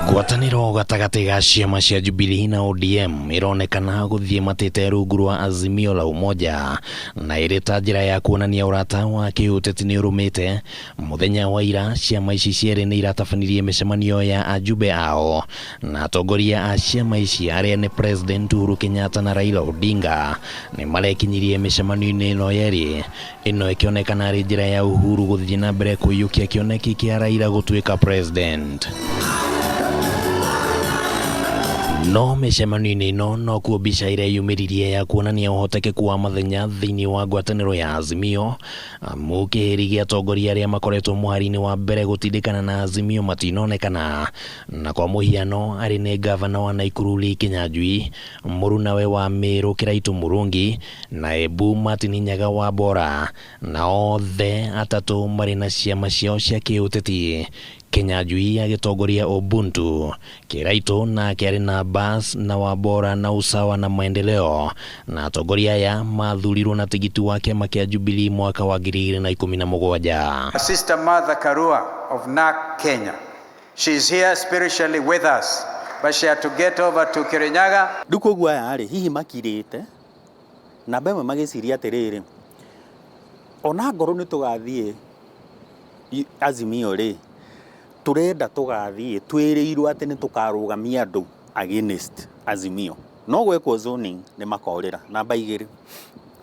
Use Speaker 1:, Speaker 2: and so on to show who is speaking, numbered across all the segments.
Speaker 1: Ngwatanĩro gatagatĩ ga ciama cia Jubilee na ODM ĩronekana gũthiĩ matĩte rungu rwa Azimio la Umoja, na ĩrĩ ta njĩra ya kuonania ũrata wa kĩũteti nĩ ũrũmĩte. Mũthenya wa ira ciama ici cierĩ nĩ iratabanirie mĩcemanio ya ajumbe ao, na atongoria a ciama ici arĩa nĩ President Uhuru Kenyatta na Raila Odinga nĩ marekinyirie mĩcemanio-inĩ ĩno yerĩ, ĩno ĩkĩonekana arĩ njĩra ya Uhuru gũthiĩ na mbere kũiyũkia kĩoneki kĩa Raila gũtuĩka president. No mĩcemanio-inĩ ĩno nokuo mbica ĩrĩa yumĩririe ya kuonania ũhotekeku wa mathenya thĩinĩ wa ngwatanĩro ya Azimio, amu kĩhĩri gĩa atongoria arĩa makoretwo mũhari-inĩ wa mbere gũtindĩkana na Azimio matinonekana, na kwa mũhiano arĩ nĩ ngavana wa Naikuru Lee Kinyanjui, mũrunawe wa Meru Kiraitu Murungi, na Embu Martin Nyaga wa Bora, na othe atatũ marĩ na ciama ciao cia kĩũteti. Kinyanjui agĩtongoria Ubuntu, Kiraitu nake arĩ na Bas na Wambora na Usawa na Maendeleo, na atongoria aya mathurirwo na tigiti wa kĩama kĩa Jubilee mwaka wa 2017.
Speaker 2: Sister Martha Karua of NARC Kenya. She's here spiritually with us, but she had to get over to Kirinyaga.
Speaker 3: Rĩu koguo aya rĩ, hihi makirĩte namba ĩmwe magĩciria atĩrĩrĩ, ona ngorwo nĩ tũgathiĩ Azimio rĩ, tũrenda tũgathiĩ twĩrĩirwo atĩ nĩ tũkarũgamia andũ against Azimio. No gwekwo zoning nĩ makorĩra. Namba igĩrĩ,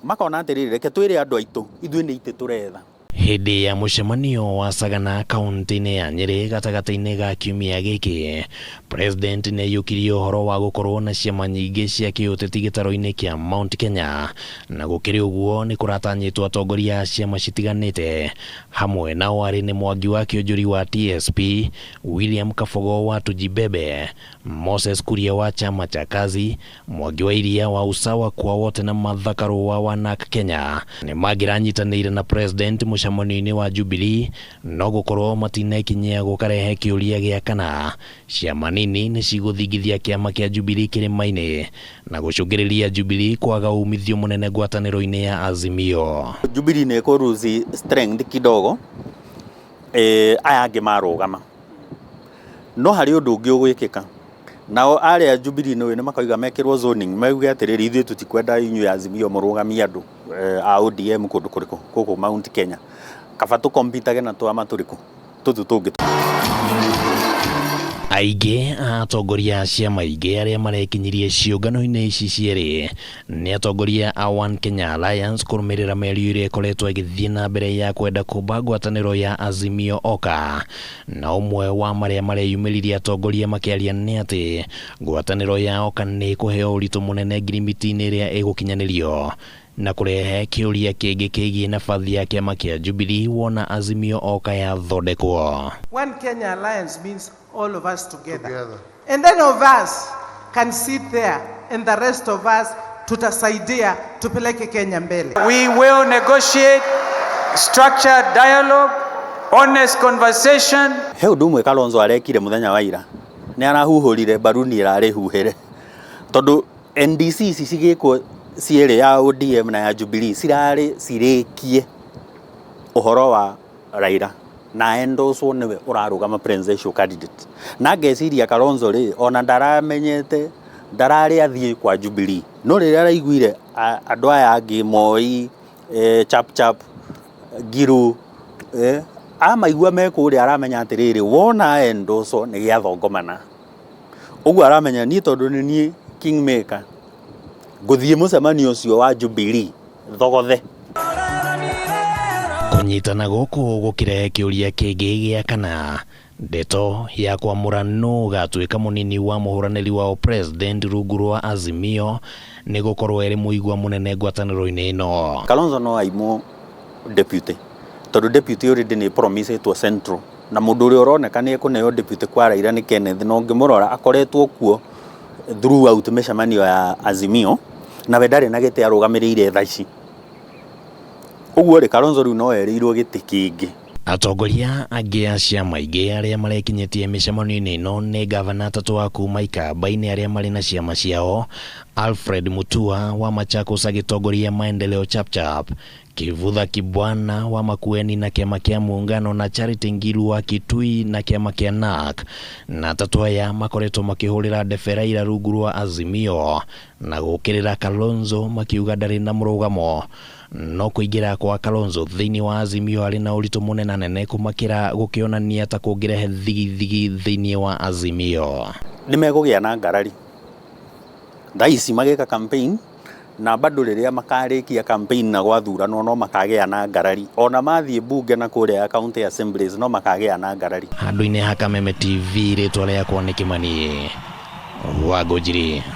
Speaker 3: makona atĩrĩrĩ, reke twĩre andũ aitũ ithuĩ nĩ itĩ tũretha.
Speaker 1: Hĩndĩ ya mũcemanio wa Sagana kaunti-inĩ ya Nyĩrĩ gatagatĩ-inĩ ga kiumia gĩkĩ, President nĩ aiyũkirie ũhoro wa gũkorwo na ciama nyingĩ cia kĩũteti gĩtarũ-inĩ kĩa Mount Kenya, na gũkĩrĩ ũguo nĩ kũratanyĩtwo atongoria a ciama citiganĩte, hamwe nao arĩ nĩ Mwangi wa Kĩũnjũri wa TSP, William Kabogo wa Tujibebe, Moses Kuria wa Chama cha Kazi, Mwangi wa Iria wa Usawa kwa Wote na Martha Karua wa NARC Kenya nĩ mangĩranyitanĩire na President mũcemanio-inĩ wa Jubilee, no gũkorwo matinekinyia gũkarehe kĩũria gĩa kana ciama nini nĩ cigũthingithia kĩama kĩa Jubilee kĩrĩma-inĩ na gũcũngĩrĩria Jubilee kwaga umithio mũnene ngwatanĩro-inĩ ya Azimio.
Speaker 3: Jubilee nĩ ĩkũ lose strength kidogo, aya angĩ marũgama. No harĩ ũndũ ũngĩ ũgwĩkĩka. Nao arĩa Jubilee nĩ makauga mekĩrwo zoning, mauge atĩrĩrĩ, ithuĩ tũtikwenda inyuĩ Azimio mũrũgamie andũ a ODM kũndũ kũrĩkũ gũkũ Mount Kenya. Kaba tũkompitage na twama tũrĩkũ tũtũ tũngĩ.
Speaker 1: Aingĩ a atongoria a ciama ingĩ arĩa marekinyirie ciũngano-inĩ ici cierĩ nĩ atongoria a One Kenya Alliance kũrũmĩrĩra mĩario ĩrĩa ĩkoretwo ĩgĩthiĩ na mbere ya kwenda kũmba ngwatanĩro ya Azimio Oka, na ũmwe wa marĩa mareyumĩririe atongoria makĩaria nĩ atĩ ngwatanĩro ya Oka nĩ ĩkũheo ũritũ mũnene ngirimiti-inĩ ĩrĩa ĩgũkinyanĩrio na kũrehe kĩũria kĩngĩ kĩgiĩ nabathi ya kĩama kĩa Jubilee wona Azimio Oka yathondekwo.
Speaker 4: One Kenya Alliance means all of us together. And any of us can sit there and the rest of us tutasaidia tupeleke Kenya mbele.
Speaker 2: We will negotiate structured dialogue, honest conversation.
Speaker 3: He ũndũ ũmwe Kalonzo arekire mũthenya wa ira, nĩ arahuhũrire mbaruni ĩrarĩ huhĩre, tondũ NDC ici cigĩkwo cierĩ ya ODM na ya Jubilee cirarĩ cirĩkie ũhoro wa Raila na endoswo nĩwe ũrarũgama presidential candidate. Na ngeciria Kalonzo rĩ, ona ndaramenyete ndararĩ athiĩ kwa Jubilee, no rĩrĩa araiguire andũ aya angĩ Moi, Chap Chap, Ngiru, amaigua me kũrĩa aramenya atĩrĩrĩ, wona endoswo nĩ gĩathongomana. Ũguo aramenya niĩ tondũ nĩ niĩ kingmaker, ngũthiĩ mũcemanio ũcio wa Jubilee thogothe.
Speaker 1: Kũnyitana gũkũ gũkĩrehe kĩũria kĩngĩ gĩa kana ndeto ya kwamũra nũ ũgatuĩka mũnini wa mũhũranĩri wa president rungu rwa Azimio nĩ gũkorwo ĩrĩ mũigua mũnene ngwatanĩro-inĩ ĩno.
Speaker 3: Kalonzo no aimwo deputy, tondũ deputy already nĩ promisĩtwo Central, na mũndũ ũrĩa ũroneka nĩ ekũneo deputy kwa Raila nĩ Kenneth, na ũngĩmũrora akoretwo kuo throughout mĩcemanio ya Azimio, na we ndarĩ na gĩtĩ arũgamĩrĩire thaa ici. Ũguo rĩ, Kalonzo rĩu no erĩirwo gĩtĩ kĩngĩ.
Speaker 1: Atongoria angĩ a ciama ingĩ arĩa marekinyĩtie mĩcemanio-inĩ ĩno nĩ gavana atatũ a kuma Ikamba-inĩ arĩa marĩ na ciama ciao, Alfred Mutua wa Machakos agĩtongoria Maendeleo Chapchap, Kivutha Kibwana wa Makueni na kĩama kĩa Muungano na Charity Ngilu wa Kitui na kĩama kĩa NARC, na atatũ aya makoretwo makĩhũrĩra ndebe Raila rungu rwa Azimio na gũkĩrĩra Kalonzo makiuga ndarĩ na mũrũgamo. No kũingĩra kwa Kalonzo thĩinĩ wa Azimio arĩ na ũritũ mũnenanene kũmakĩra gũkĩonania ta kũngĩrehe thigithigi thĩinĩ wa Azimio.
Speaker 3: Nĩ megũgĩa na ngarari thaa ici magĩka campaign, na bado rĩrĩa makarĩkia campaign na gwathuranwo no makagĩa na ngarari, ona mathiĩ bunge na kũrĩa county assemblies no makagĩa na ngarari.
Speaker 1: Handũ-inĩ ha Kameme TV, rĩtwa rĩakwa nĩ Kĩmani wa Ngũnjiri.